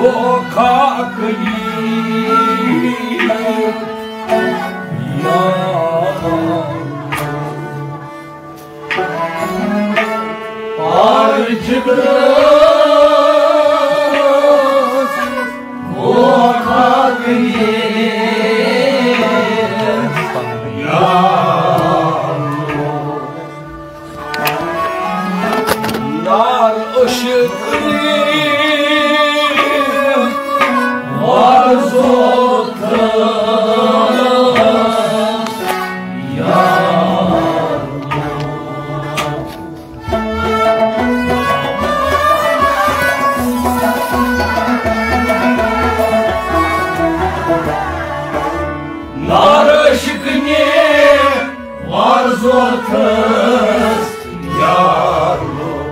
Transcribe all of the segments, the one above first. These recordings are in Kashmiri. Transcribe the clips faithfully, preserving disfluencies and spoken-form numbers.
دھوکہ کٔرِتھ، یا پار جگرس دھوکہ کٔرِتھ، یا نار عشق وارزو تھس، یا نار عشق نے وارزو تھس، یا اللہ۔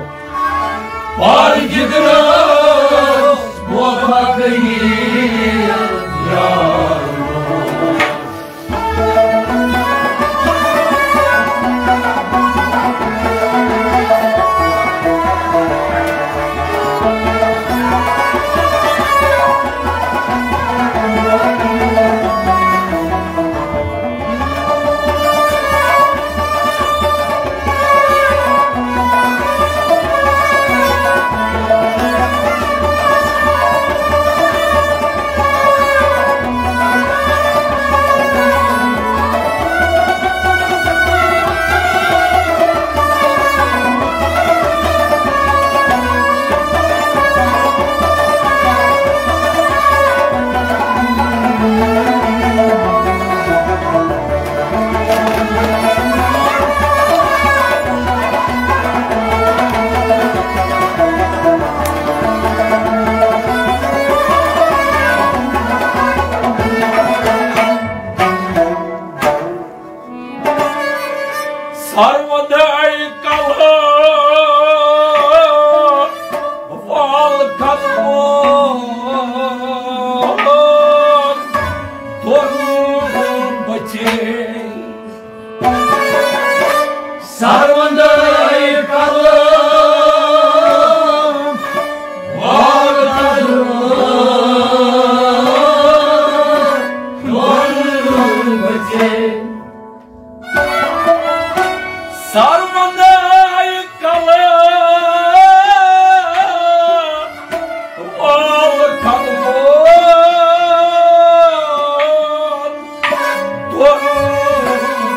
پار جگرس دھوکہ کٔرِتھ، یا اللہ۔ سرودے کلہٕ وال قدمن دۄن بچے۔ سرودے کلہٕ وال قدمن دۄن بچے۔ سرودے کلہٕ وال قدمن دۄن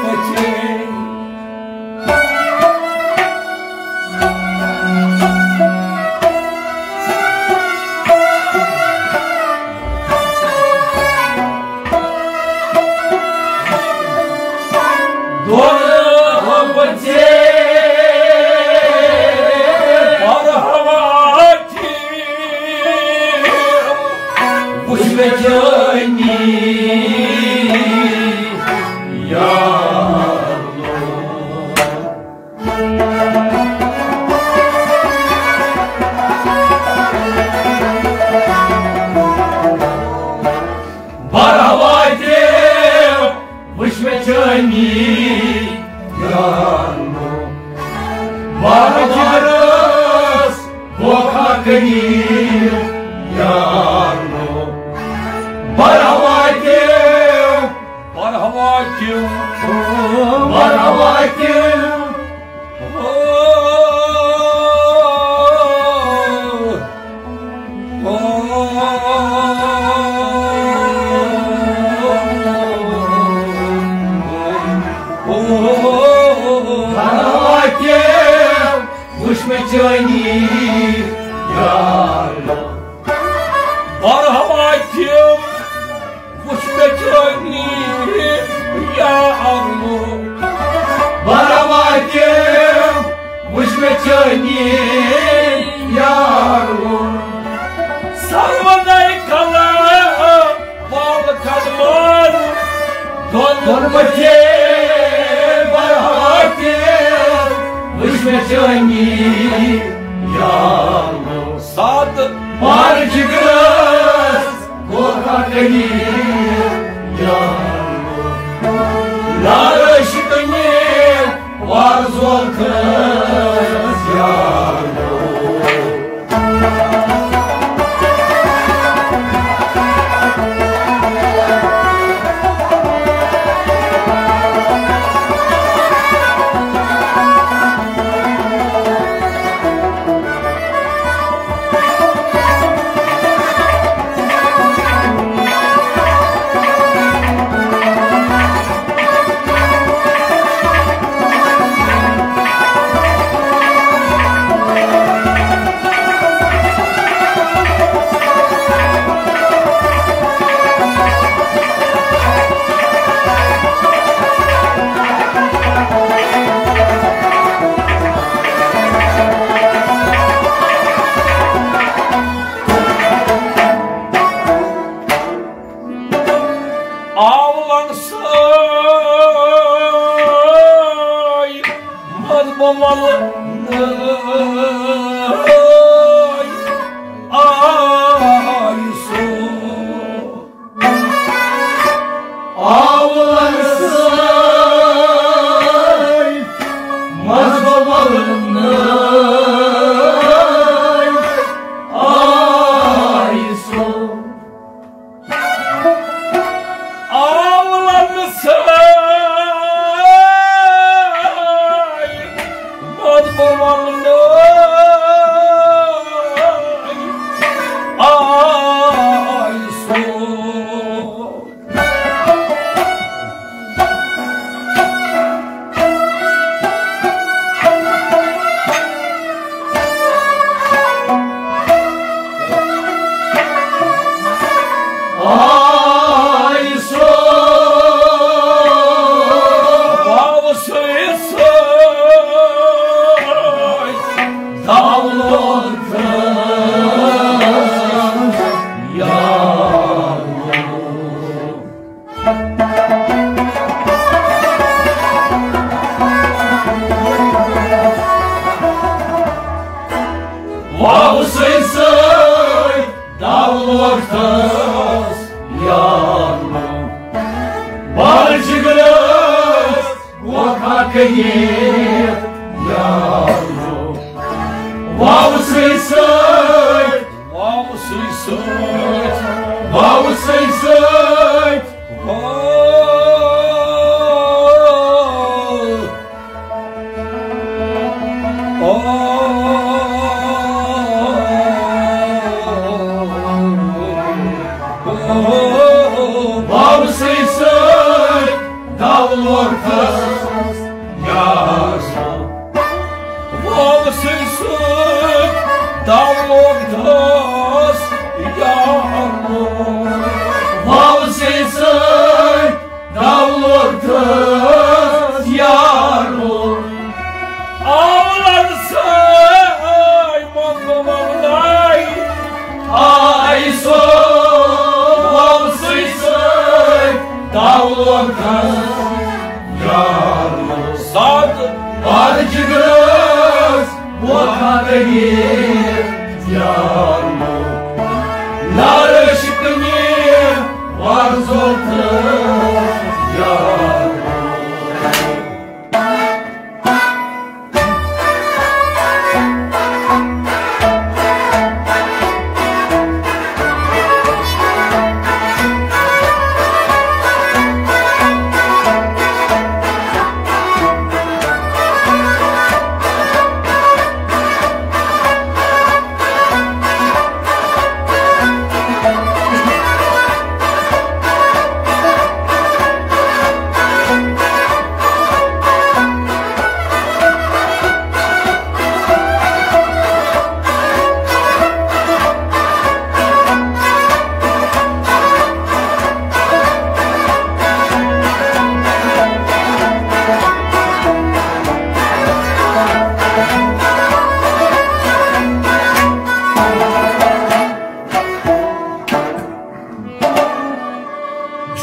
بچے۔ دۄن بچے برہوت وُچھ مےٚ جوانی، یا اللہ۔ برہوت وُچھ مےٚ جوانی، یا اللہ۔ بار بارس دھوکہ کٔرِتھ، یا اللہ۔ برہوت، برہوت، برہوت۔ برہوت وُچھ مےٚ جوانی، یا اللہ۔ برہوت وُچھ مےٚ جوانی، یا اللہ۔ برہوت وُچھ مےٚ جوانی، یا اللہ۔ سرودے کلہٕ وال قدمن دۄن بچے۔ برہوت وُچھ مےٚ جوانی، یا اللہ۔ سات بار جگرس دھوکہ کٔرِتھ، یا اللہ۔ نار عشق نے وارزو تھس، یا اللہ۔ سۭتۍ سۭتۍ دولتس یارو، بار جگرس ووکھا کٔرِتھ یارو۔ واو سۭتۍ سۭتۍ، واو سۭتۍ سۭتۍ، واو سۭتۍ سۭتۍ۔ واو۔ واو سۭتۍ سۭتۍ دولتس یارو۔ واو سۭتۍ سۭتۍ دولتس یارو۔ واو سۭتۍ سۭتۍ دولتس یارو۔ اولد سٲے مۄکلٲے آے سو۔ واو سۭتۍ سۭتۍ دولتس یارو۔ سات بار جگرس ووکھا کٔرِتھ یارو۔ نارٕ شکنہِ وارزو تہٕ یارو۔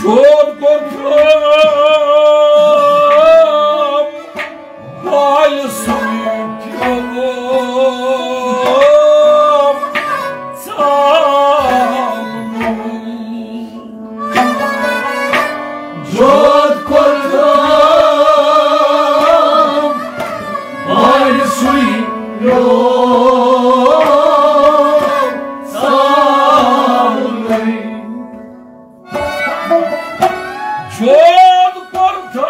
جود کوٚر ترٛام، بالہِ سُے پیوٚو ژامنُے۔ جود کوٚر ترٛام، بالہِ سُے پیوٚو ژامنُے۔ جود کوٚر تھام،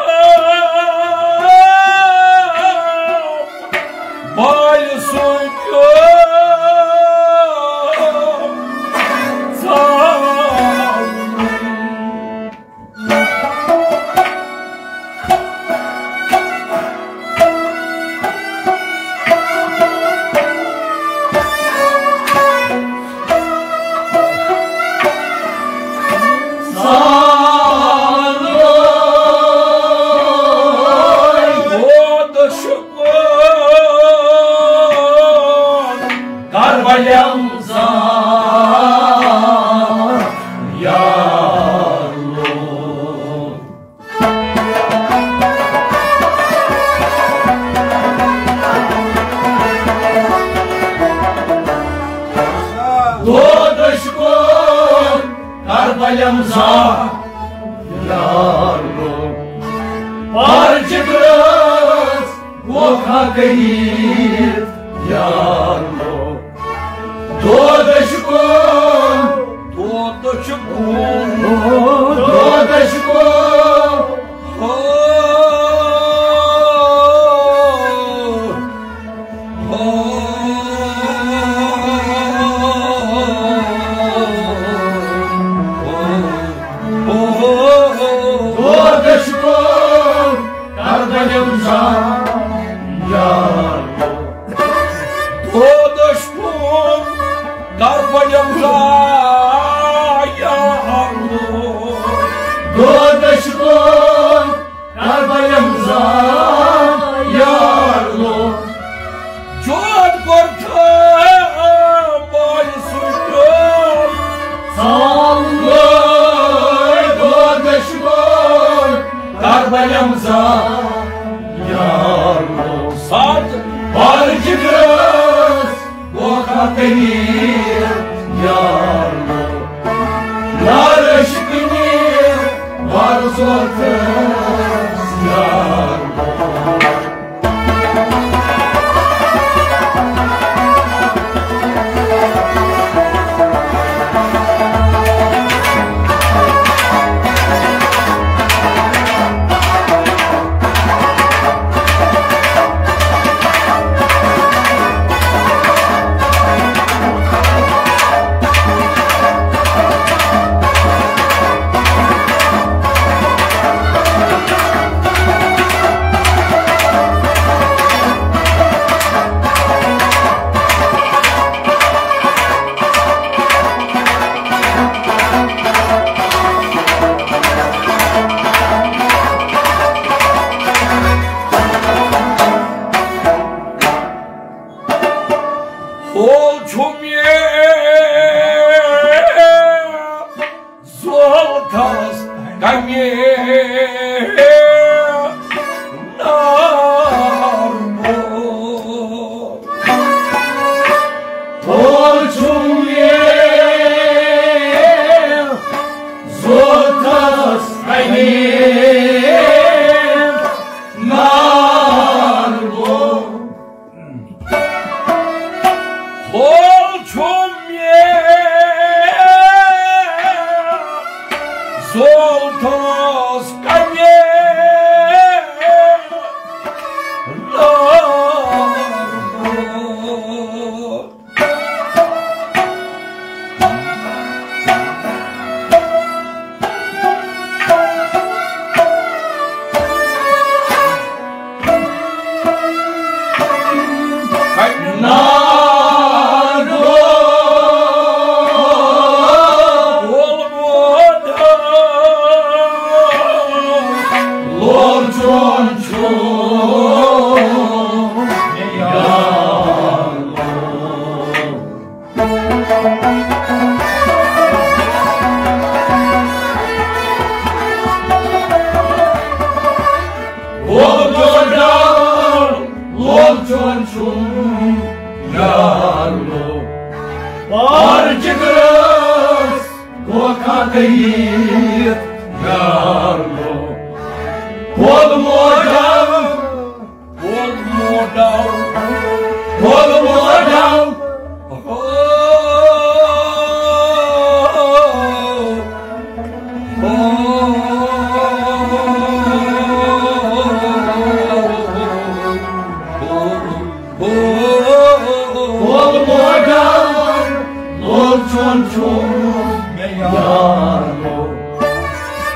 بالہِ سُے پیوٚو ژامنُے۔ کربلم زان یارو۔ دود شکر کربلم زا یارو۔ پار جگرس ووکھا کٔرِتھ یارو۔ دود شکر، دود شکر، دود شکر۔ ہو، ہو، ہو، ہو۔ دود شکر کربلم زا یارو۔ دود شکر کربلم زا یارو۔ دود شکر کربلم زا یارو۔ جود کوٚر تھام، بالہِ سُے پیوٚو ژامنُے۔ دود شکر کربلم زا یارو۔ سات بار جگرس ووکھا کٔرِتھ یار، نارٕ شکنہِ وارٕ ضوٚرتھس یار۔ ہول چھُم یہِ زول تھس کمہِ نار بو۔ ہول چھُم یہِ زول تھس کمہِ نار بو۔ ہول چھُم یہِ زول تھس کمہِ نار بو۔ لول چون چھُم یار لو، پار جگرس دھوکہ کٔرِتھ یار لو۔ کھول موڈل، کھول موڈل، کھول موڈل۔ کھول موڈل، لول چون چھُم یار لو۔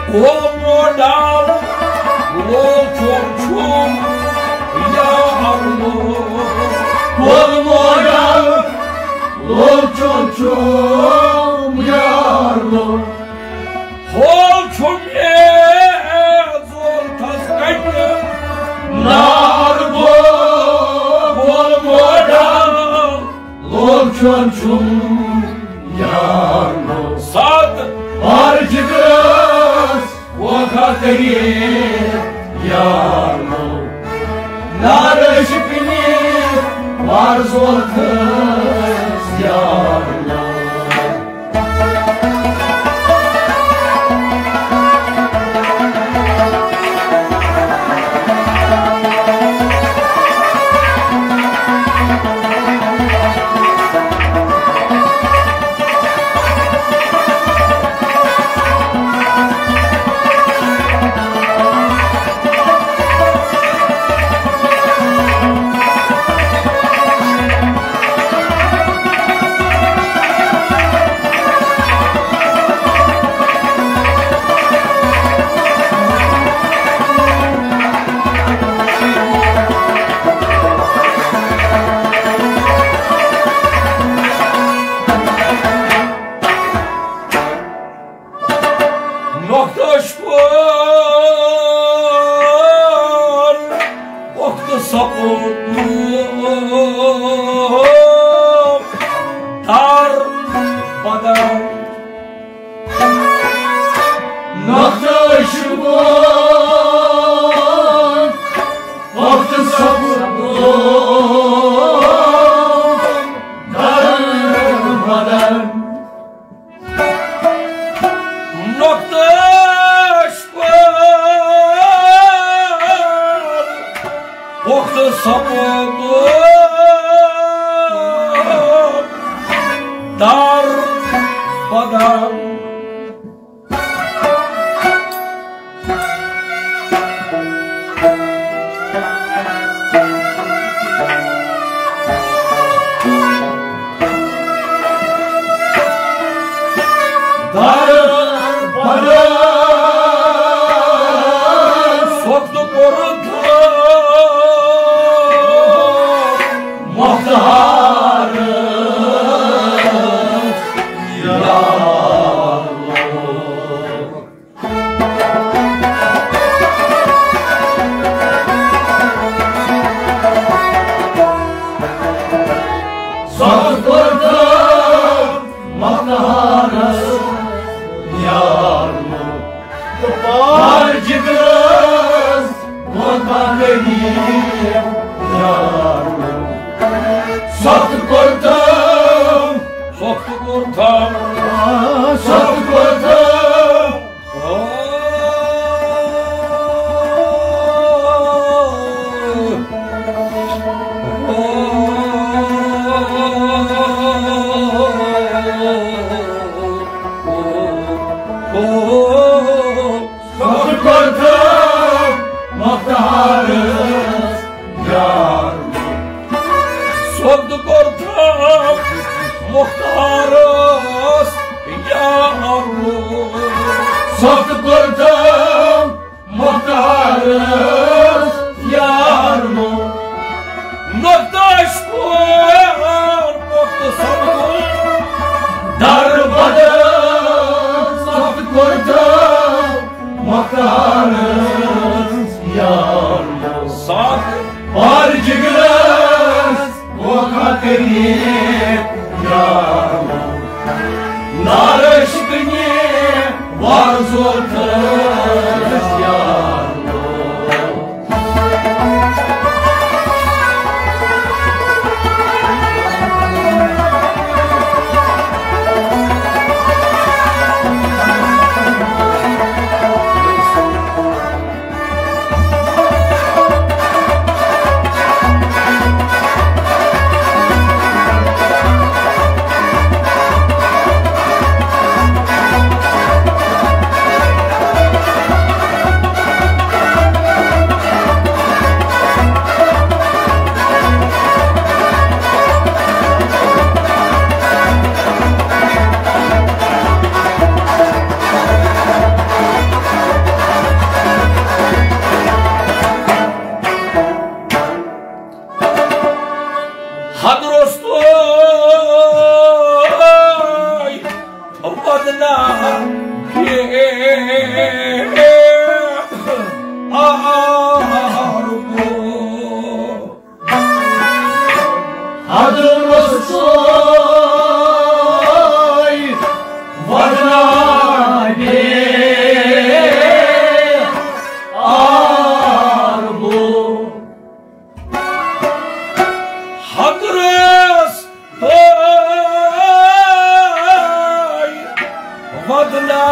کھول موڈل، لول چون چھُم یار لو۔ کھول موڈل، لول چون چھُم یار لو۔ ہول چھُم یہِ زول تھس کتہِ نار بو۔ کھول موڈل، لول چون چھُم یار لو۔ سات پار جگرس دھوکہ کٔرِتھ یار لو۔ نارٕ شکنہِ وار ضوٚرتھس یار لو۔ نۄقطہٕ عشقُک وقتہٕ سپُد دار بدل۔ نۄقطہٕ عشقُک وقتہٕ سپُد نۄقطہٕ اشکور پۄختہٕ سپوت دار بدن۔ در بدن سوخت کوٚر مختار۔ یا اللہ۔ سوخت کوٚر مختارس یار۔ تہٕ پار جگرس ووت غریب یار۔ سوخت کوٚر تم، سوخت کوٚر تم، سوخت کوٚر تم۔ سوخت کوٚر تم مختارس یار۔ سوخت کوٚر تم مختارس یار۔ سوخت کوٚر تم مختارس یار۔ نۄقطہٕ اشکور پۄختہٕ سپوت دار بدن۔ سوخت کوٚر تم مختارس یار۔ سوخت کوٚر جگرس ووت غریب یار۔ نارش کنی وارزو تھس یار۔ حضرت ودنا آرگو۔ حضرت ودنا آرگو۔ حضرت ودنا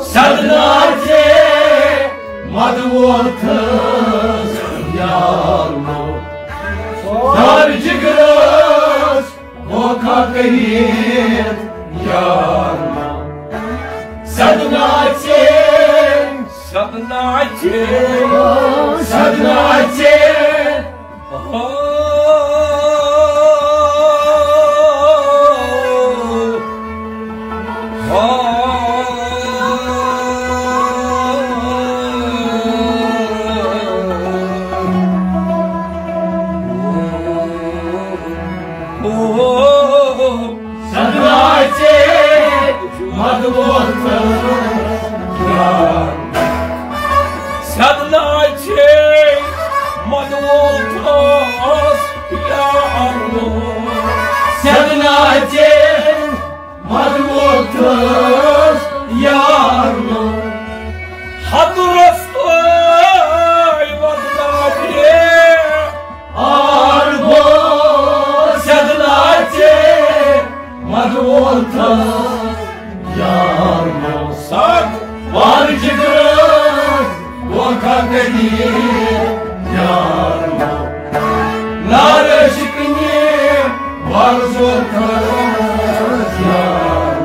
سدنا چے مدوتھس یارو، دار جگرس ووکھا کٔرِتھ یارو۔ سدنا چے، سدنا چے، سدنا چے۔ مدوتھس یار۔ سیدنا چے مدوتھس یار۔ سیدنا چے مدوتھس یار۔ حضرت وزنا چے آر بو سیدنا چے مدوتھس یار۔ ساتھ وار جگرس وکھا کدی یار۔ نار شکنی وار زوتھس یار۔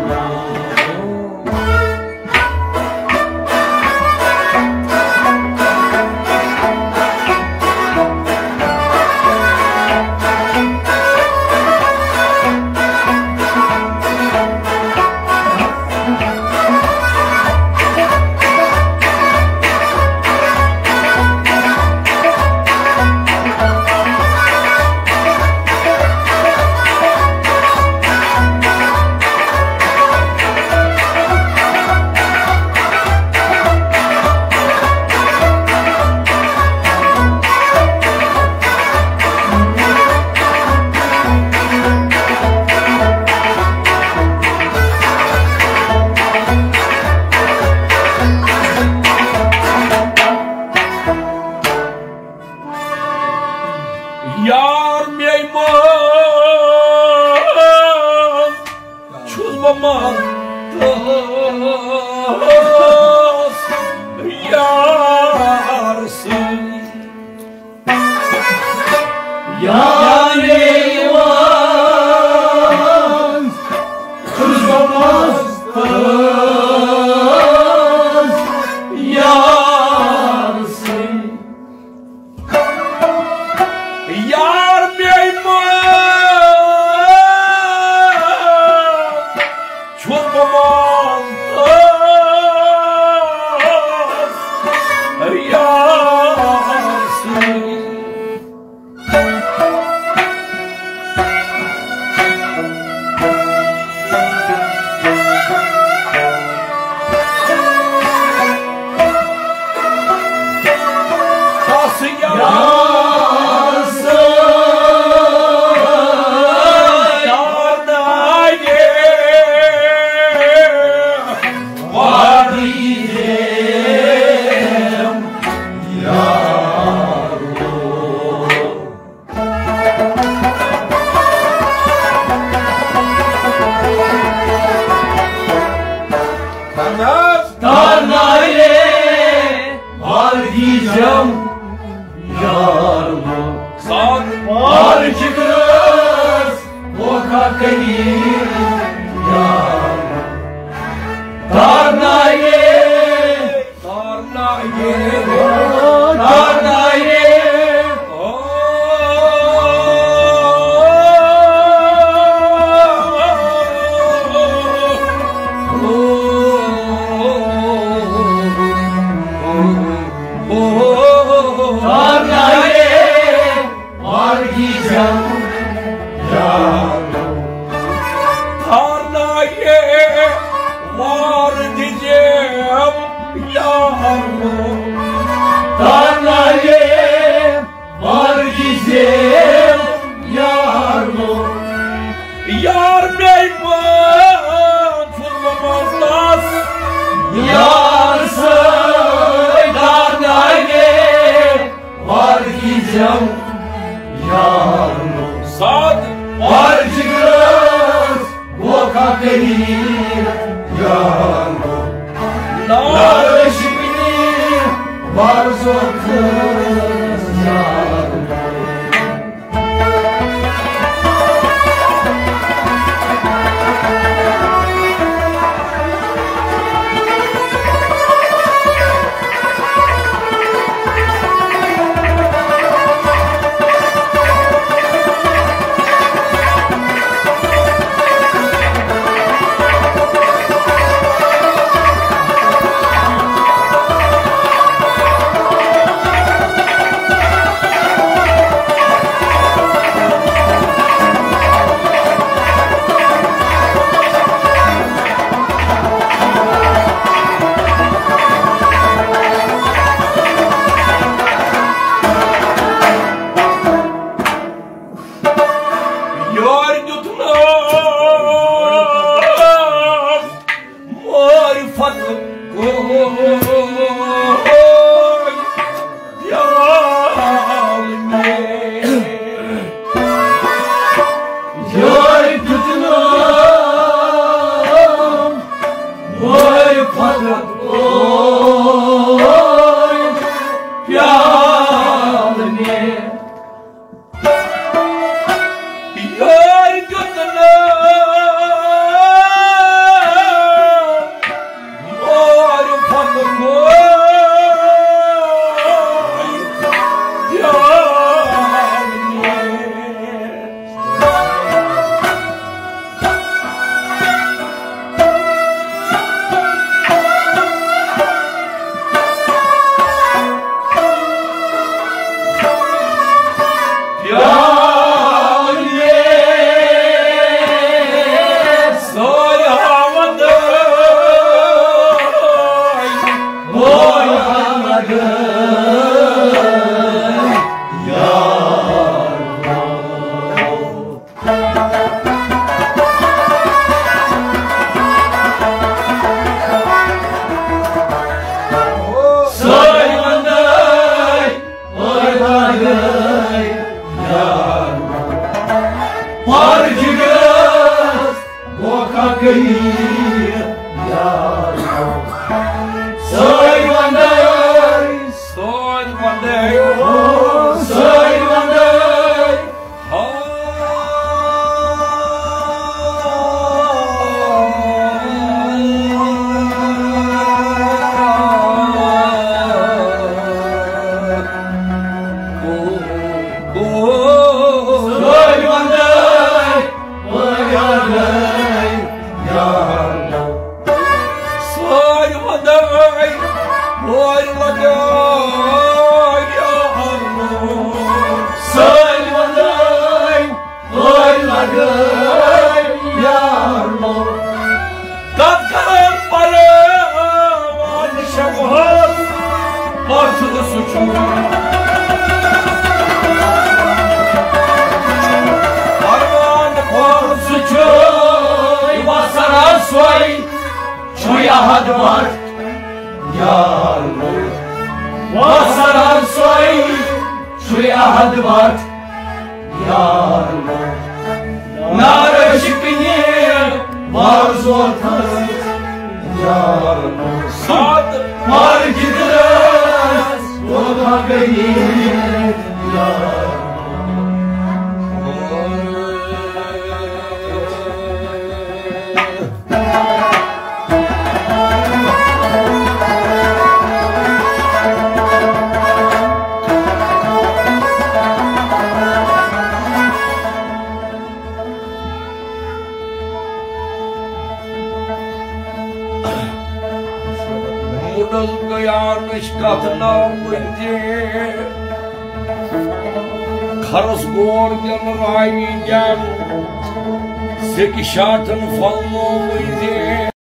یار میے منٛز چھُس بہٕ منٛدَس یار سۭتۍ۔ یار میے منٛز چھُس بہٕ منٛدَس یار سۭتۍ۔ یار میے منٛز چھُس بہٕ منٛدَس یار سۭتۍ۔ ترناے وردی جم یار۔ ساتھ پار جگرس وکھا کدی یار۔ ترناے ترناے، ترناے۔ ترناے۔ وردی جم یار۔ ترناے وردی جم یار۔ ترناے وردی جم یار۔ یار میے منٛز چھُس بہٕ منٛدَس یار سۭتۍ۔ ترناے وردی جم یار۔ ساتھ وار جگرس وکھا کدی یار۔ نار شکنی وار زوتھس یار۔ یار، سٲرۍ وَندَے، سٲرۍ وَندَے، سٲرۍ وَندَے۔ سٲرۍ وَندَے، ٲرۍ لَگٲے یار لوٚگ۔ تَتھ کَران پَران شَبہَس، پَتھ سُہ چھُ۔ پَروان پَتھ سُہ چھُ، وَسَرا سۄے چھُ یاد وَتھ یار لوٚگ۔ وَسَرا سۄے چھُ یاد وَتھ یار لوٚگ۔ نارٕ شِکنہِ وارٕ زوتھَس یار لوٚگ۔ سات مار گِدرَس ووتھا گٔیہِ یار لوٚگ۔ مُڈَس گٔیانٕچ کَتھ ناو ؤنۍ تہِ۔ کھرَس گور دِن راوی دِن، سیٚکہِ شاٹھَن پھۄلنووٕے زِ۔